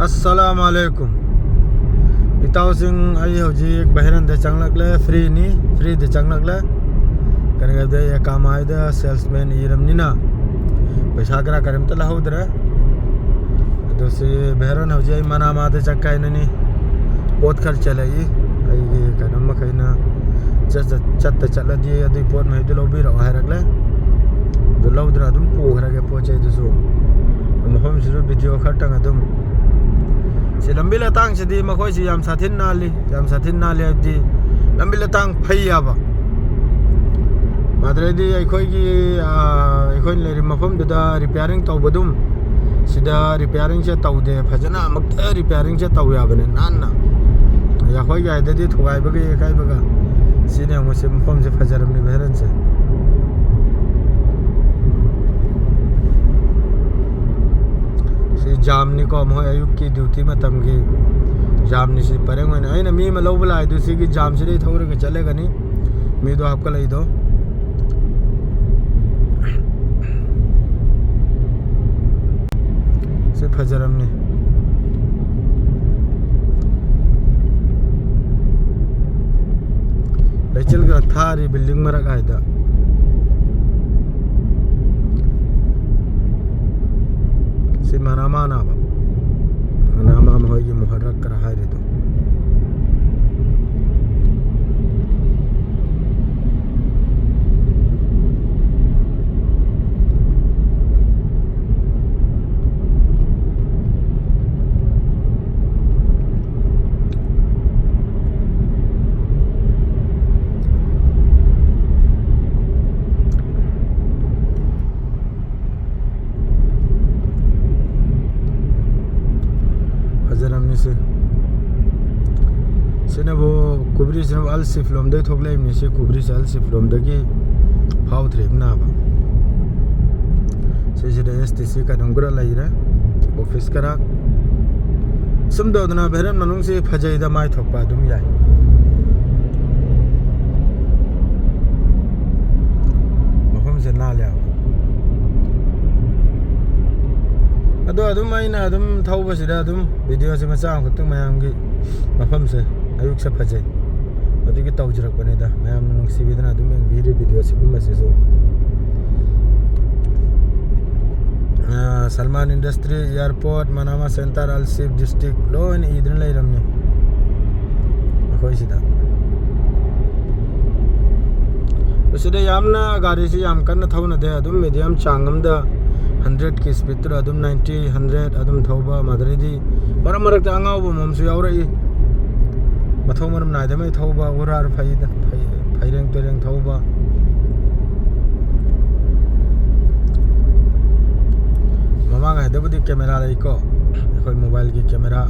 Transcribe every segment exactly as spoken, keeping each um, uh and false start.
ꯑꯁꯂꯥꯃꯨ ꯑꯂꯥꯏꯀꯨꯝ꯫ ꯏꯇꯥꯎꯁꯤꯡ, ꯑꯩ ꯍꯧꯖꯤꯛ ꯕꯍꯦꯔꯟꯗ ꯆꯪꯂꯛꯂꯦ, ꯐ꯭ꯔꯤꯅꯤ, ꯐ꯭ꯔꯤꯗ ꯆꯪꯂꯛꯂꯦ꯫ ꯀꯔꯤꯒꯤꯅꯣꯗ ꯑꯦꯀꯥꯃꯥꯏꯗ ꯁꯦꯜꯁꯃꯦꯟ ꯏꯔꯝꯅꯤꯅ ꯄꯩꯁꯥ ꯈꯔ ꯀꯔꯤꯝꯇ ꯂꯧꯍꯧꯗ꯭ꯔꯦ꯫ ꯑꯗꯣ ꯁꯤ ꯕꯍꯦꯔꯟ ꯍꯧꯖꯤꯛ ꯑꯩ ꯃꯅꯥꯃꯥꯗ ꯆꯠꯀꯦ ꯍꯥꯏꯅꯅꯤ꯫ ꯄꯣꯠ ꯈꯔ ꯆꯦꯜꯂꯛꯏ꯫ ꯑꯩꯒꯤ ꯀꯩꯅꯣ ꯃꯈꯩꯅ ꯆꯠ-, ꯆꯠ-, ꯆꯠꯇ ꯆꯠꯂꯗꯤ ꯑꯗꯨꯏ ꯄꯣꯠ ꯃꯈꯩꯗꯨ ꯂꯧꯕꯤꯔꯛꯑꯣ ꯍꯥꯏꯔꯛꯂꯦ꯫ ꯑꯗꯨ ꯂꯧꯗ꯭ꯔꯥ ꯑꯗꯨꯝ ꯄꯨꯈ꯭ꯔꯒꯦ ꯄꯣꯠ ꯆꯩꯗꯨꯁꯨ꯫ ꯃꯐꯝꯁꯤꯁꯨ ꯚꯤꯗꯤꯑꯣ ꯈꯔꯇꯪ ꯑꯗꯨꯝ ꯁꯤ ꯂꯝꯕꯤ ꯂꯇꯥꯡꯁꯤꯗꯤ ꯃꯈꯣꯏꯁꯤ ꯌꯥꯝ ꯁꯥꯊꯤꯟ ꯅꯥꯜꯂꯤ, ꯌꯥꯝ ꯁꯥꯊꯤꯟ ꯅꯥꯜꯂꯤ ꯍꯥꯏꯕꯗꯤ ꯂꯝꯕꯤ ꯂꯇꯥꯡ ꯐꯩ ꯍꯥꯏꯕ꯫ ꯑꯗꯨꯗꯩꯗꯤ ꯑꯩꯈꯣꯏꯒꯤ, ꯑꯥ, ꯑꯩꯈꯣꯏꯅ ꯂꯩꯔꯤꯕ ꯃꯐꯝꯗꯨꯗ ꯔꯤꯄꯤꯌꯥꯔꯤꯡ ꯇꯧꯕ ꯑꯗꯨꯝ ꯁꯤꯗ ꯔꯤꯄꯤꯌꯥꯔꯤꯡꯁꯦ ꯇꯧꯗꯦ, ꯐꯖꯅ ꯑꯃꯨꯛꯇ ꯔꯤꯄꯤꯌꯥꯔꯤꯡꯁꯦ ꯇꯧ ꯌꯥꯕꯅꯦ ꯅꯥꯟꯅ꯫ ꯑꯩꯈꯣꯏꯒꯤ ꯑꯥꯏꯗꯗꯤ ꯊꯨꯒꯥꯏꯕꯒꯤ ꯑꯀꯥꯏꯕꯒ꯫ ꯁꯤꯅ ꯌꯦꯡꯉꯨ, ꯁꯤ ꯃꯐꯝꯁꯦ ꯐꯖꯔꯕꯅꯦ ꯕꯍꯦꯔꯟꯁꯦ꯫ ꯁꯤ ꯖꯥꯝꯅꯤꯀꯣ, ꯃꯈꯣꯏ ꯑꯌꯨꯛꯀꯤ ꯗ꯭ꯌꯨꯇꯤ ꯃꯇꯝꯒꯤ ꯖꯥꯝꯅꯤ꯫ ꯁꯤ ꯄꯔꯦꯡ ꯑꯣꯏꯅ ꯑꯩꯅ ꯃꯤ ꯑꯃ ꯂꯧꯕ ꯂꯥꯛꯏꯗꯨ ꯁꯤꯒꯤ ꯖꯥꯝꯁꯤꯗꯩ ꯊꯧꯔꯒ ꯆꯠꯂꯒꯅꯤ꯫ ꯃꯤꯗꯣ ꯍꯥꯞꯀꯠꯂꯛꯏꯗꯣ꯫ ꯁꯤ ꯐꯖꯔꯝꯅꯤ꯫ ꯂꯩꯆꯤꯜꯒ ꯊꯥꯔꯤ ꯕꯤꯜꯗꯤꯡ ꯃꯔꯛ ꯍꯥꯏꯗ꯫ ꯁꯤ ꯃꯅꯥꯃꯥꯅꯥꯕ꯫ ꯃꯅꯥꯃꯥ ꯃꯈꯣꯏꯒꯤ ꯃꯨꯍꯔꯛ ꯀꯔ ꯍꯥꯏꯔꯤꯗꯣ꯫ ꯐꯖꯔꯝꯅꯤ ꯁꯤ꯫ ꯁꯤꯅꯕꯨ ꯀꯨꯕ꯭ꯔꯤꯁꯤꯅꯕꯨ ꯑꯜ ꯁꯤꯐ ꯂꯣꯝꯗꯒꯤ ꯊꯣꯛꯂꯛꯏꯕꯅꯤ꯫ ꯁꯤ ꯀꯨꯕ꯭ꯔꯤꯁꯦ ꯑꯜ ꯁꯤꯐ ꯂꯣꯝꯗꯒꯤ ꯐꯥꯎꯗ꯭ꯔꯤꯕꯅꯦꯕ꯫ ꯁꯤꯁꯤꯗ ꯑꯦꯁ ꯇꯤ ꯁꯤ ꯀꯩꯅꯣꯝ ꯈꯔ ꯂꯩꯔꯦ, ꯑꯣꯐꯤꯁ ꯈꯔ꯫ ꯁꯨꯝ ꯇꯧꯗꯅ ꯚꯦꯔꯦꯟ ꯃꯅꯨꯡꯁꯤ ꯐꯖꯩꯗ, ꯃꯥꯏ ꯊꯣꯛꯄ ꯑꯗꯨꯝ ꯌꯥꯏ꯫ ꯃꯐꯝꯁꯦ ꯅꯥꯜꯂꯦ ꯍꯥꯏꯕ꯫ ꯑꯗꯣ ꯑꯗꯨꯝ ꯑꯩꯅ ꯑꯗꯨꯝ ꯊꯧꯕꯁꯤꯗ ꯑꯗꯨꯝ videoꯁꯦ ꯃꯆꯥ ꯑꯃꯈꯛꯇꯪ ꯃꯌꯥꯝꯒꯤ ꯃꯐꯝꯁꯦ ꯑꯌꯨꯛꯁꯦ ꯐꯖꯩ꯫ ꯑꯗꯨꯒꯤ ꯇꯧꯖꯔꯛꯄꯅꯤꯗ꯫ ꯃꯌꯥꯝꯅ ꯅꯨꯡꯁꯤꯕꯤꯗꯅ ꯑꯗꯨꯝ ꯌꯦꯡꯕꯤꯔꯤ video ꯁꯤꯒꯨꯝꯕꯁꯤꯁꯨ꯫ ꯑꯥ, Salman Industry, Airport, Manama Centre, Al Shif District ꯂꯣꯏꯅ ꯏꯗꯨꯅ ꯂꯩꯔꯝꯅꯤ ꯑꯩꯈꯣꯏ ꯁꯤꯗ꯫ ꯁꯤꯗ ꯌꯥꯝꯅ ꯒꯥꯔꯤꯁꯤ ꯌꯥꯝ ꯀꯟꯅ ꯊꯧꯅꯗꯦ, ꯑꯗꯨꯝ medium ꯆꯥꯡ ꯑꯃꯗ hundredꯀꯤ speedꯇꯨꯗ ꯑꯗꯨꯝ ninety, hundred ꯑꯗꯨꯝ ꯊꯧꯕ꯫ ꯃꯗꯨꯗꯩꯗꯤ ꯃꯔꯛ ꯃꯔꯛꯇ ꯑꯉꯥꯎꯕ ꯑꯃꯁꯨ ꯌꯥꯎꯔꯛꯏ, ꯃꯊꯧ ꯃꯔꯝ ꯅꯥꯏꯗꯉꯩ ꯊꯧꯕ, ꯎꯔꯥꯔ ꯐꯩꯗ-, ꯐꯩ-, ꯐꯩꯔꯦꯡ ꯇꯨꯔꯦꯡ ꯊꯧꯕ꯫ ꯃꯃꯥꯡꯉꯩꯗꯕꯨꯗꯤ camera ꯂꯩꯀꯣ, ꯑꯩꯈꯣꯏ mobileꯒꯤ camera꯫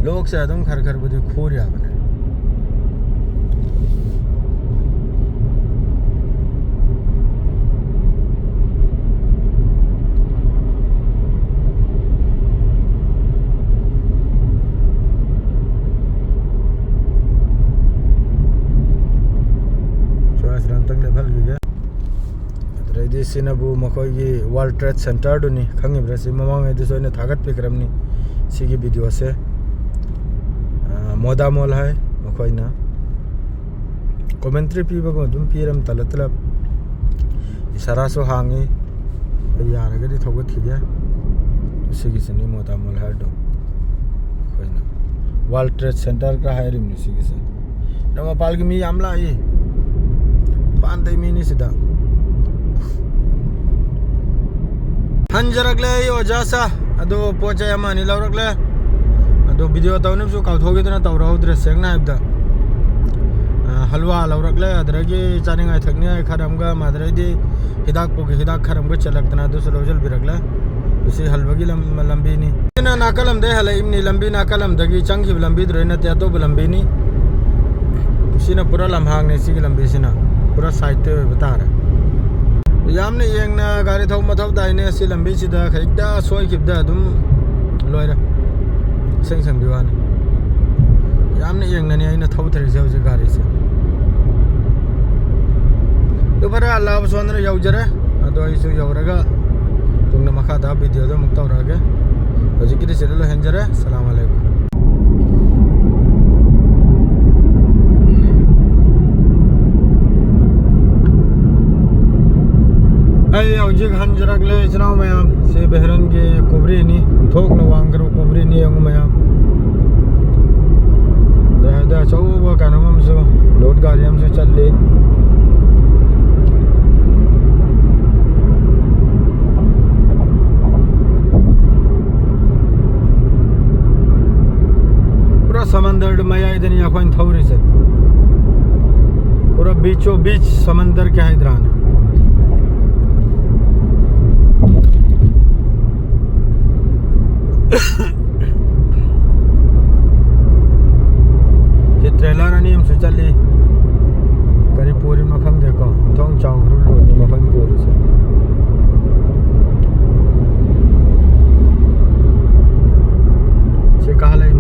ꯂꯣꯛꯁꯦ ꯑꯗꯨꯝ ꯈꯔ ꯈꯔꯕꯨꯗꯤ ꯈꯨꯔꯤ ꯍꯥꯏꯕꯅꯦ꯫ ꯁ꯭ꯋꯥꯏꯁꯤꯗ ꯑꯝꯇꯪ ꯂꯦꯞꯍꯜꯈꯤꯒꯦ꯫ ꯑꯗꯨꯗꯩꯗꯤ ꯁꯤꯅꯕꯨ ꯃꯈꯣꯏꯒꯤ World Trade Centerꯗꯨꯅꯤ, ꯈꯪꯉꯤꯕ꯭ꯔꯥ? ꯁꯤ ꯃꯃꯥꯡꯉꯩꯗꯁꯨ ꯑꯩꯅ ꯊꯥꯒꯠꯄꯤꯈ꯭ꯔꯕꯅꯤ ꯁꯤꯒꯤ videoꯁꯦ꯫ ꯑ, ꯃꯣꯗꯥ ꯃꯣꯜ ꯍꯥꯏ ꯃꯈꯣꯏꯅ꯫ Commentary ꯄꯤꯕꯒꯨꯝ ꯑꯗꯨꯝ ꯄꯤꯔꯝ ꯇꯂꯞ ꯇꯂꯞ꯫ ꯏꯁꯥꯔꯥꯁꯨ ꯍꯥꯡꯉꯤ꯫ ꯑꯩ ꯌꯥꯔꯒꯗꯤ ꯊꯧꯒꯠꯈꯤꯒꯦ꯫ ꯁꯤꯒꯤꯁꯤꯅꯤ ꯃꯣꯗꯥ ꯃꯣꯜ ꯍꯥꯏꯔꯤꯗꯣ꯫ ꯑꯩꯈꯣꯏꯅ World Trade Centerꯒ ꯍꯥꯏꯔꯤꯕꯅꯤ ꯁꯤꯒꯤꯁꯦ꯫ ꯑꯗꯣ ꯃꯄꯥꯜꯒꯤ ꯃꯤ ꯌꯥꯝ ꯂꯥꯛꯏ꯫ ꯃꯄꯥꯟꯗꯩ ꯃꯤꯅꯤ ꯁꯤꯗ꯫ ꯍꯟꯖꯔꯛꯂꯦ ꯑꯩ ꯑꯣꯖꯥ ꯁꯥ꯫ ꯑꯗꯣ ꯄꯣꯠ ꯆꯩ ꯑꯃ ꯑꯅꯤ ꯂꯧꯔꯛꯂꯦ꯫ ꯑꯗꯣ video ꯇꯧꯅꯕꯁꯨ ꯀꯥꯎꯊꯣꯛꯈꯤꯗꯅ ꯇꯧꯔꯍꯧꯗ꯭ꯔꯦ, ꯁꯦꯡꯅ ꯍꯥꯏꯕꯗ꯫ ꯑ, ꯍꯜꯋꯥ ꯂꯧꯔꯛꯂꯦ, ꯑꯗꯨꯗꯒꯤ ꯆꯥꯅꯤꯡꯉꯥꯏ ꯊꯛꯅꯤꯡꯉꯥꯏ ꯈꯔ ꯑꯃꯒ, ꯃꯗꯨꯗꯩꯗꯤ ꯍꯤꯗꯥꯛ ꯄꯨꯒꯤ ꯍꯤꯗꯥꯛ ꯈꯔ ꯑꯃꯒ ꯆꯦꯜꯂꯛꯇꯅ ꯑꯗꯨꯁꯨ ꯂꯧꯁꯤꯟꯕꯤꯔꯛꯂꯦ꯫ ꯁꯤ ꯍꯜꯕꯒꯤ ꯂꯝ-, ꯂꯝꯕꯤꯅꯤ꯫ ꯁꯤꯅ ꯅꯥꯀꯜ ꯑꯃꯗꯒꯤ ꯍꯜꯂꯛꯏꯕꯅꯤ, ꯂꯝꯕꯤ ꯅꯥꯀꯜ ꯑꯃꯗꯒꯤ ꯆꯪꯈꯤꯕ ꯂꯝꯕꯤꯗꯨꯗꯩ ꯅꯠꯇꯦ, ꯑꯇꯣꯞꯄ ꯂꯝꯕꯤꯅꯤ꯫ ꯁꯤꯅ ꯄꯨꯔꯥ ꯂꯝꯍꯥꯡꯅꯤ, ꯁꯤꯒꯤ ꯂꯝꯕꯤꯁꯤꯅ ꯄꯨꯔꯥ sideꯇ ꯑꯣꯏꯕ ꯇꯥꯔꯦ꯫ ꯌꯥꯝꯅ ꯌꯦꯡꯅ ꯒꯥꯔꯤ ꯊꯧꯕ ꯃꯊꯧ ꯇꯥꯏꯅꯦ꯫ ꯁꯤ ꯂꯝꯕꯤꯁꯤꯗ ꯈꯖꯤꯛꯇ ꯁꯣꯏꯈꯤꯕꯗ ꯑꯗꯨꯝ ꯂꯣꯏꯔꯦ, ꯏꯁꯪ ꯁꯪꯕꯤ ꯋꯥꯅꯤ꯫ ꯅꯅꯤ ꯑꯩꯅ ꯊꯧꯊꯔꯤꯁꯦ ꯍꯧꯖꯤꯛ ꯒꯥꯔꯤꯁꯦ꯫ ꯑꯗꯨ ꯐꯔꯦ, ꯑꯜꯂꯥꯕ ꯁꯣꯟꯗꯅ ꯌꯧꯖꯔꯦ꯫ ꯑꯗꯣ ꯑꯩꯁꯨ ꯌꯧꯔꯒ ꯇꯨꯡꯗ ꯃꯈꯥ ꯇꯥꯕ ꯚꯤꯗꯤꯑꯣꯗꯣ ꯑꯃꯨꯛ ꯇꯧꯔꯛꯑꯒꯦ꯫ ꯍꯧꯖꯤꯛꯀꯤꯗꯤ ꯁꯤꯗ ꯂꯣꯏꯍꯟꯖꯔꯦ꯫ ꯁꯂꯥꯝ ꯑꯂꯩꯀꯨꯝ꯫ ꯑꯩ ꯍꯧꯖꯤꯛ ꯍꯟꯖꯔꯛꯂꯦ, ꯏꯆꯤꯟ ꯏꯅꯥꯎ ꯃꯌꯥꯝ꯫ ꯁꯤ ꯕꯦꯍꯔꯟꯒꯤ ꯀꯣꯕ꯭ꯔꯤꯅꯤ, ꯊꯣꯛꯅ ꯋꯥꯡꯈ꯭ꯔꯕ ꯀꯣꯕ꯭ꯔꯤꯅꯤ, ꯌꯦꯡꯉꯨ ꯃꯌꯥꯝ꯫ ꯑꯗꯩ ꯑꯗ ꯑꯆꯧꯕ ꯀꯩꯅꯣꯝ ꯑꯃꯁꯨ, ꯂꯣꯗ ꯒꯥꯔꯤ ꯑꯃꯁꯨ ꯆꯠꯂꯤ꯫ ꯄꯨꯔꯥ ꯁꯃꯟꯗꯔ ꯃꯌꯥꯏꯗꯅꯤ ꯑꯩꯈꯣꯏꯅ ꯊꯧꯔꯤꯁꯦ꯫ ꯄꯨꯔꯥ ꯕꯤꯆꯣ ꯕꯤꯆ ꯁꯃꯟꯗꯔ ꯀꯩ ꯍꯥꯏꯗ꯭ꯔꯥꯅꯦ꯫ ꯁꯤ ꯇ꯭ꯔꯦꯂꯔ ꯑꯅꯤ ꯑꯃꯁꯨ ꯆꯠꯂꯤ꯫ ꯀꯔꯤ ꯄꯨꯔꯤꯅꯣ ꯈꯪꯗꯦꯀꯣ, ꯑꯣꯟꯊꯣꯛꯅ ꯆꯥꯎꯈ꯭ꯔꯕ ꯂꯣꯗꯅꯤ ꯃꯈꯣꯏꯅ ꯄꯨꯔꯤꯁꯦ꯫ ꯁꯤ ꯀꯥꯈꯠꯂꯛꯏ